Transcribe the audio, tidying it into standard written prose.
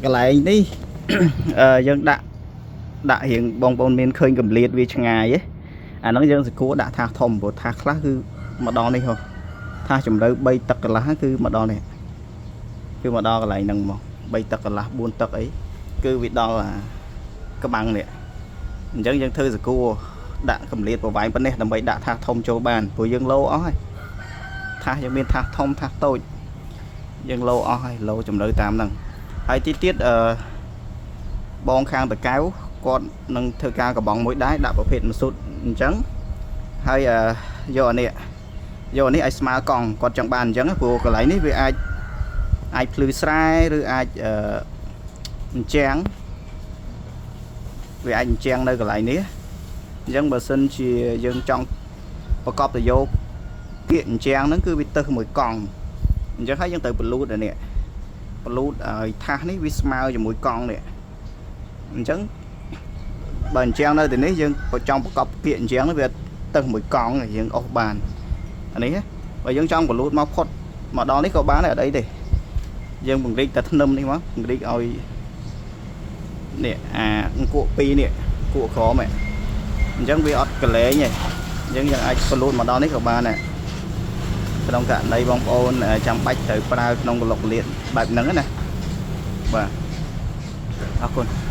កន្លែងនេះ យើងដាក់ដាក់រៀងបងប្អូនមានឃើញកម្លៀតវាឆ្ងាយទេអាហ្នឹងយើងសគួរដាក់ថាសធំព្រោះថាសខ្លះគឺមកដល់នេះហ៎ថាសជម្រៅ3ទឹកកន្លះគឺមកដល់នេះគឺមកដល់កន្លែងហ្នឹងមក3ទឹកកន្លះ4ទឹកអីគឺវាដល់អាក្បាំងនេះអញ្ចឹងយើងធ្វើសគួរដាក់កម្លៀតប្រវែងប៉ុណ្ណេះដើម្បីដាក់ថាសធំចូលបានព្រោះយើងលោអស់ហើយថាសយើងមានថាសធំថាសតូចយើងលោអស់ហើយលោជម្រៅតាមហ្នឹងហើយទីទៀតអឺ បងខាងតកៅគាត់នឹងធ្វើការកបងមួយដែរដាក់ប្រភេទម៉ាស៊ូតអញ្ចឹងហើយអឺយកអានេះយកអានេះឲ្យស្មើកង់គាត់ចង់បានអញ្ចឹងព្រោះកន្លែងនេះវាអាចអាចភ្លឺស្រែឬអាចអឺអញ្ចាំងវាអាចអញ្ចាំងនៅកន្លែងនេះអញ្ចឹងបើសិនជាយើងចង់ប្រកបទៅយកគៀកអញ្ចាំងហ្នឹងគឺវាទៅមួយកង់អញ្ចឹងហើយយើងត្រូវបលូតអានេះបលូតឲ្យថាសនេះវាស្មើជាមួយកង់នេះ អញ្ចឹងបើអញ្ចឹងនៅទីនេះយើងចង់ប្រកបពាក្យអញ្ចឹងវាទៅមួយកង់យើងអស់បានអានេះបើយើងចង់បលូតមកផុតមកដល់នេះក៏បានដែរអត់អីទេយើងពង្រីកតែធ្នឹមនេះមកពង្រីកឲ្យនេះអាអង្គក់ពីរនេះគក់ក្រមហ្នឹងអញ្ចឹងវាអត់កលែងទេអញ្ចឹងយើងអាចបលូតមកដល់នេះក៏បានដែរក្នុងករណីបងប្អូនចាំបាច់ត្រូវប្រើក្នុងកលុកលៀតបែបហ្នឹងណាបាទអរគុណ។